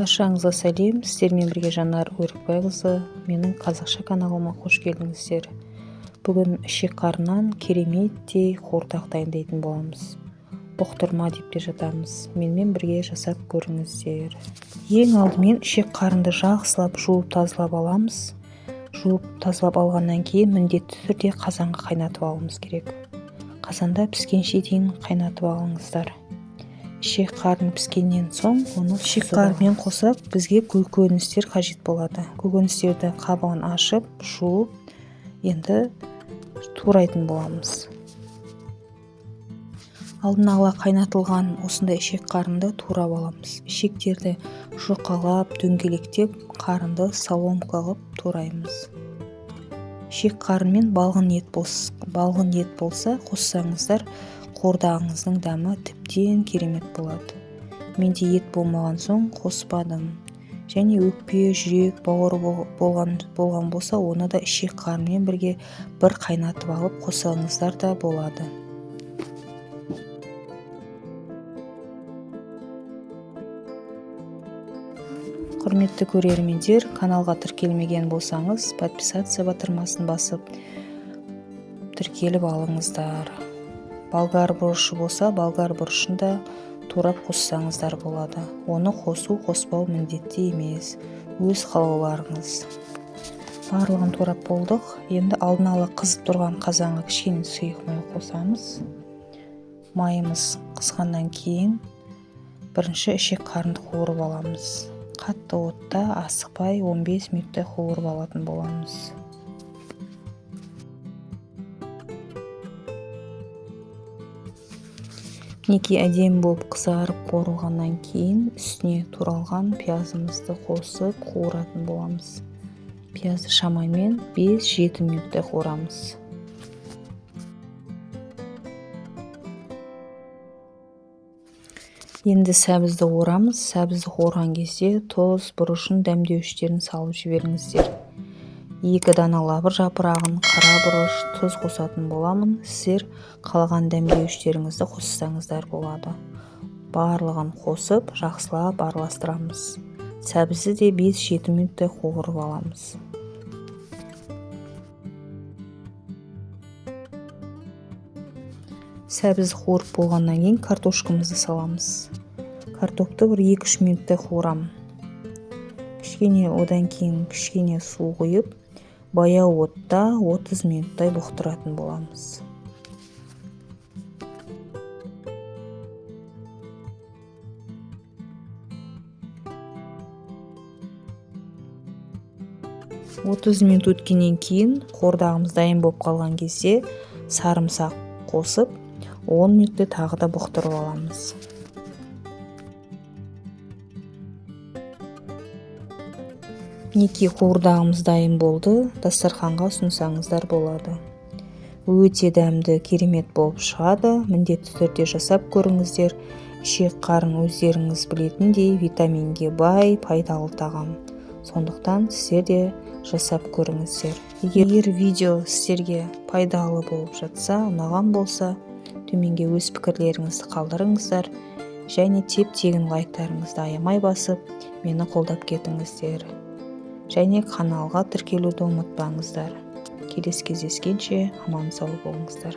Баршаңызға сәлем, сіздермен бірге Жанар Өрікбайқызы. Менің қазақша каналыма қош келдіңіздер. Бүгін ішек қарыннан кереметтей қуырдақ дайындайтын боламыз. Бұқтырма деп те жатамыз. Менімен бірге жасап көріңіздер. Ең алдымен ішек қарынды жақсылап жуып тазалап аламыз. Жуып тазалап алғаннан кейін міндетті түрде қазанға қайнатып алуымыз керек. Қазанда піскенше дейін қайнатып алыңыздар. Ішек қарын піскеннен соң оны ішек қарынмен қоса бізге көкөністер қажет болады. Көкөністерді қабығын ашып, жуып, енді турайтын боламыз. Алдын ала қайнатылған осындай ішек қарынды турап аламыз. Ішектерді жұқалап, дөңгелектеп, қарынды соломка қылып тураймыз. Ішек қарын мен балғын ет болса қоссаңыздар, қуырдағыңыздың дәмі тіптен керемет болады. Менде ет болмаған соң қоспадым. Және өкпе, жүрек, бауыр болған болса, оны да ішек қарынмен бірге бір қайнатып алып қоссаңыздар да болады. Құрметті көрермендер, каналға тіркелмеген болсаңыз, подписаться батырмасын басып тіркеліп алыңыздар. Болгар бұрышы болса, болгар бұрышын да турап қоссаңыздар болады. Оны қосу, қоспау міндетті емес, өз қалауларыңыз. Барлығын турап болдық. Енді алдын ала қызып тұрған қазанға кішкене сұйық май қосамыз. Майымыз қызғаннан кейін бірінші ішек қарынды қуырып аламыз. Қатты отта асықпай 15 минуттай қуырып алатын боламыз. Мінекей, әдемі болып қызарып қуырылғаннан кейін үстіне туралған пиязымызды қосып қуыратын боламыз. Пиязды шамамен 5-7 минуттай қуырамыз. Енді сәбізді қуырамыз. Сәбізді қуырған кезде тұз, бұрышын, дәмдеуіштерін салып жіберіңіздер. 2 дана лавр жапырағын, қара бұрыш, тұз қосатын боламын. Сіздер қалаған дәмдеуіштеріңізді қоссаңыздар болады. Барлығын қосып, жақсылап араластырамыз. Сәбізді де 5-7 минуттай қуырып аламыз. Сәбізді қуырып болғаннан кейін картошкамызды саламыз. Картопты бір 2-3 минуттай қуырамын. Кішкене одан кейін кішкене су құйып, баяу отта 30 минуттай бұқтыратын боламыз. 30 минут өткеннен кейін қуырдағымыз дайын болып қалған кезде сарымсақ қосып, 10 минуттай тағы да бұқтырып аламыз. Мінекей, қуырдағымыз дайын болды. Дастарханға ұсынсаңыздар болады. Өте дәмді, керемет болып шығады. Міндетті түрде жасап көріңіздер. Ішек қарын өздеріңіз білетіндей витаминге бай, пайдалы тағам. Сондықтан сіздер де жасап көріңіздер. Егер видео сіздерге пайдалы болып жатса, ұнаған болса, төменге өз пікірлеріңізді қалдырыңыздар және теп-тегін лайктарыңызды аямай басып, мені қолдап кетіңіздер. Және каналға тіркелуді ұмытпаңыздар. Келесі кездескенше аман сау болыңыздар.